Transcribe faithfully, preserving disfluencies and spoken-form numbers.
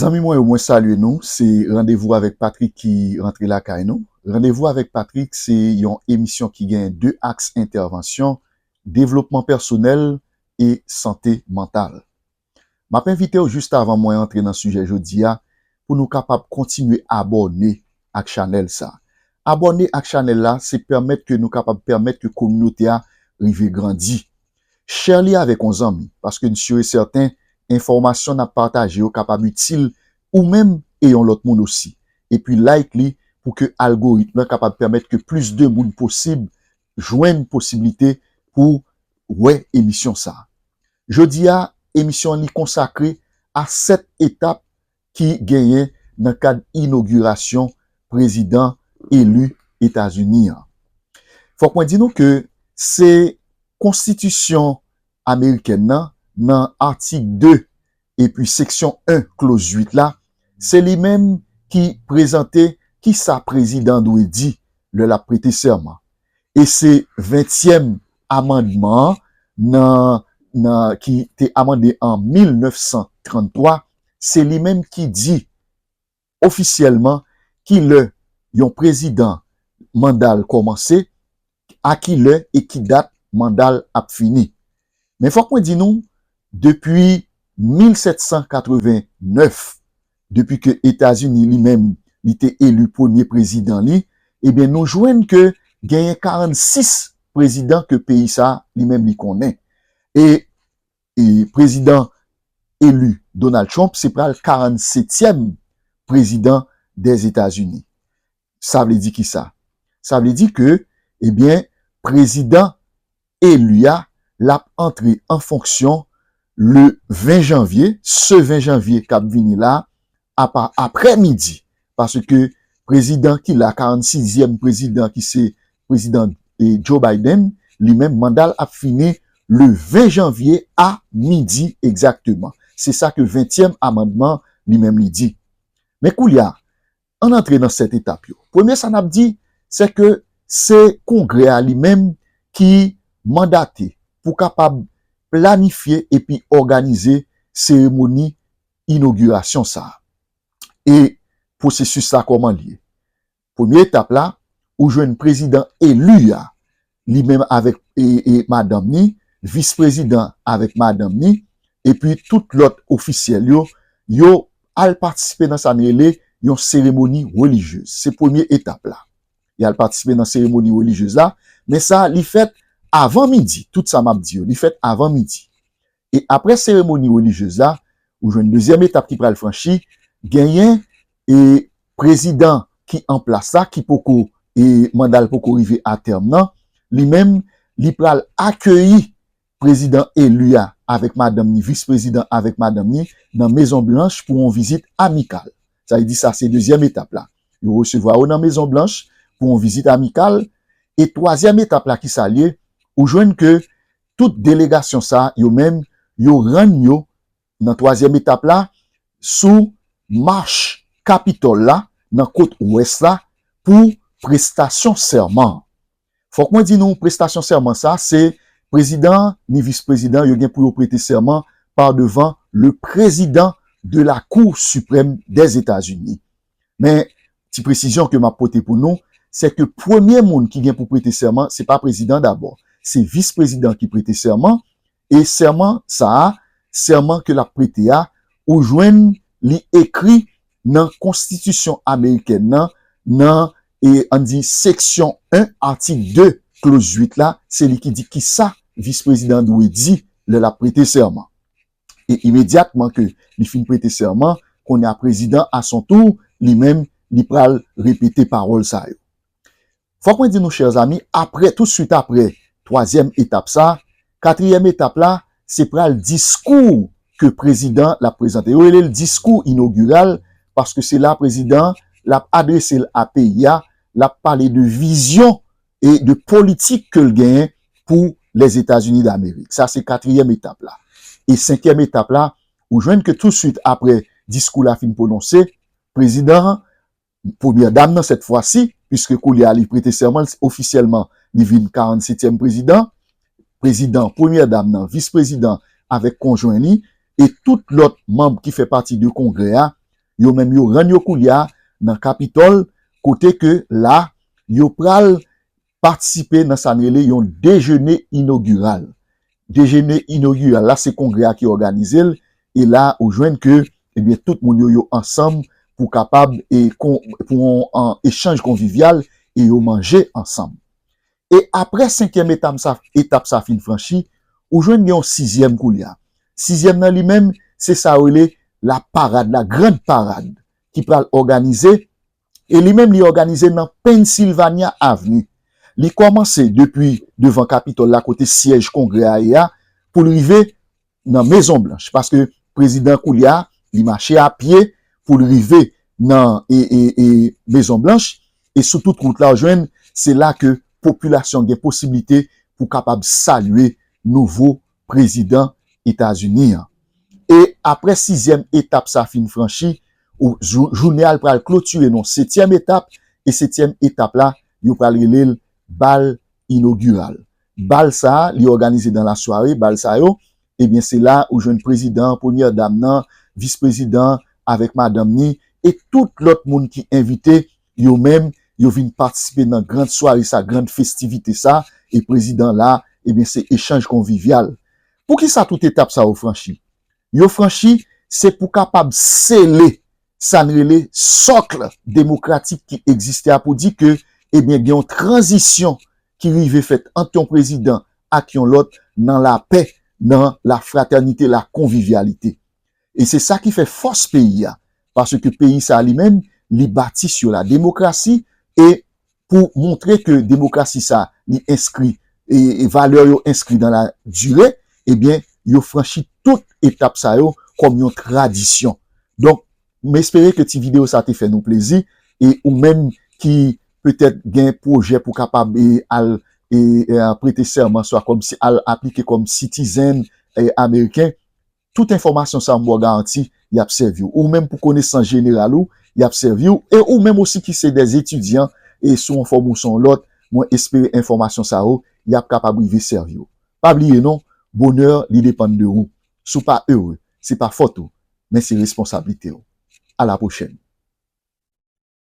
Zanmi mwen yo, mwen salye nou. Se Randevou avèk Patrick ki rantre lakay nou. Randevou avèk Patrick se yon emisyon ki gen de aks entèvansyon, devlopman pèsonèl e sante mantal. M ap envite w jis avan mwen antre nan sijè jodi a pou nou kapab kontinye abòne ak chanèl sa. Abòne ak chanèl la, se pèmèt ke nou kapab pèmèt ke kominote a rive grandi. Share li avèk yon zanmi, paske n si e sèten enfòmasyon n ap pataje yo kapab itil ou menm e yon lòt moun osi. Epi like li pou ke algoritm lan kapab pèmèt ke plis de moun posib jwenn posiblite pou wè emisyon sa. Jodi a, emisyon li konsakre a sèt etap ki genyen nan kad inogirasyon prezidan eli Etazini an. Fòk mwen di nou ke se konstitisyon amerikèn nan, nan atik de epi seksyon en kloz uit la, se li menm ki prezante kisa prezidan dwe di lè l ap prete sèman. E se ventyèm amandman an nan, nan, ki te amande an mil nèf san tranntwa, se li menm ki di ofisyèlman ki lè yon prezidan manda l kòmanse, a ki lè e ki dat manda l ap fini. Men fòk mwen di nou, depi mil sèt san katreven nèf, depi ke Etazini li menm li te eli premye prezidan li, ebyen nou jwenn ke genyen karannsis prezidan ke peyi sa li menm li konnen. E, e prezidan eli Donald Trump se pral karannsetyèm prezidan dèzetazini. Sa vle di kisa? Sa vle di ke, ebyen, prezidan eli a, l ap antre an fonksyon le ven janvye, se ven janvye k ap vini la, apa, aprè midi, paske prezidan ki la, karannsizyèm prezidan ki se prezidan, e, Joe Biden, li menm manda l ap fini le ven janvye a midi egzakteman. Se sa ke ventyèm amandman li menm li di. Men koulye a, ann antre nan sèt etap yo. Premye sa n ap di, se ke se Kongrè a li menm ki mandate pou kapab planifye epi òganize seremoni inogirasyon sa a. E pwosesis la kòman l ye? Premye etap la, ou jwenn prezidan eli a, li menm avèk, e, e madanm ni, vis prezidan avèk madanm ni, epi tout lòt ofisyèl yo, yo al patisipe nan sa n rele yon seremoni relijyez. Se premye etap la. Y al patisipe nan seremoni relijyez la, men sa, li fèt avan midi, tout sa m ap di yo, li fèt avan midi. E aprè seremoni relijyez la, ou jwenn dezyèm etap ki pral franchi, genyen, e, prezidan ki an plas la, ki poko, e, manda l poko rive a tèm nan, li menm, li pral akeyi prezidan eli a avèk madanm ni, vis prezidan avèk madanm ni, nan Mezon Blanch pou yon vizit amikal. Sa vle di sa se dezyèm etap la. Yo resevwa yo nan Mezon Blanch pou yon vizit amikal. E twazyèm etap la ki sa l ye, ou jwenn ke tout delegasyon sa yo menm, yo rann yo nan twazyèm etap la sou mach Kapitòl la, nan kot wès la, pou prestasyon sèman. Fòk mwen di nou, prestasyon sèman sa, se prezidan ni vis prezidan, yo gen pou yo prete sèman pa devan le président de la Cour suprême des États-Unis. Men, ti presizyon ke m ap pote pou nou, se ke premye moun ki gen pou prete sèman, se pa prezidan dabò, se vis prezidan ki prete sèman, e sèman sa a, sèman ke l ap prete a, ou jwenn li ekri nan konstitisyon amerikèn nan, nan, e, ann di seksyon en, atik de, kloz uit la, se li ki di kisa vis prezidan dwe di lè l ap prete sèman. E imedyatman ke li fin prete sèman, kounye a prezidan a son tou, li menm, li pral repete pawòl sa yo. Fòk mwen di nou, chè zanmi, aprè, tousuit aprè twazyèm etap sa, katriyèm etap la, se pral diskou ke prezidan l ap prezante. Yo rele l diskou inogiral, paske se la prezidan l ap adrese l a peyi a, l ap pale de vizyon e de politik ke l genyen pou Lèzetazini Damerik. Sa se katriyèm etap la. E senkyèm etap la, ou jwenn ke tousuit aprè diskou la fin pwononse, prezidan an, premyè dam nan sèt fwa si, piske koulye a li prete sèman, ofisyèlman, li vin karannsetyèm prezidan, prezidan, premyè dam nan, vis prezidan avèk konjwen li, e tout lòt manm ki fè pati de Kongrè a, Yo menm yo rann yo koulye a nan Kapitòl, kote ke la, yo pral patisipe nan sa n rele yon dejene inogiral. Dejene inogiral la, se kongrè a ki òganize l, e la, ou jwenn ke, ebyen, tout moun yo, yo ansanm pou kapab, e, kon, pou yon, an, echanj konvivyal, e yo manje ansanm. E apre senkyèm etap sa, etap sa fin franchi, ou jwenn gen yon sizyèm koulye a. Sizyèm nan li menm, se sa yo rele la parad, la grande parade, ki pral òganize, e li menm li òganize nan Pennsylvania Avenue. Li kòmanse depi devan Kapitòl la, kote syèj kongrè a ye a, pou l rive nan Mezon Blanch, paske prezidan koulye a, li mache a pye pou l rive nan, e, e, e, Mezon Blanch, e sou tout wout la, ou jwenn, se la ke popilasyon gen posiblite pou kapab salye nouvo prezidan Etazini an. E apre sizyèm etap sa fin franchi, ou, jou-, jounen al pral klotire nan setyèm etap, e setyèm etap la, yo pral rele l bal inogiral. Bal sa a, li òganize dan lasware, bal sa yo, ebyen, se la ou jwenn prezidan, premyè dam nan, vis prezidan avèk madanm ni, e tout lòt moun ki envite, yo menm, yo vin patisipe nan grand sware sa, grand festivite sa, e prezidan la, ebyen, se echanj konvivyal. Poukisa tout etap sa yo franchi? Yo franchi, se pou kapab sele sa n rele sòk demokratik ki egziste a, pou di ke, ebyen, gen yon tranzisyon ki rive fèt ant yon prezidan ak yon lòt nan lapè, nan lafratènite, lakonvivyalite. E se sa ki fè fòs peyi a, paske peyi sa li menm, li bati sou la demokrasi, e pou montre ke demokrasi sa li enskri, e, e valè yo enskri dan la dire, ebyen, yo franchi tout etap sa yo kòm yon tradisyon. Donk, m espere ke ti videyo sa te fè nou plezi, e ou menm ki petèt gen pwojè pou kapab, e, al, e, e, prete sèman, swa kòm si, al aplike kòm citizen, e, ameriken, tout enfòmasyon sa m ba w garanti, y ap sèvi w. Ou menm pou konesans jeneral ou, y ap sèvi w. E ou menm osi ki se dè etidyan, e sou yon fòm ou sou yon lòt, mwen espere enfòmasyon sa yo, y ap kapab rive sèvi w. Pa bliye non, bonè, li depann de ou. Si w pa ere, se pa fòt ou, men se responsablite w. A la pwochèn.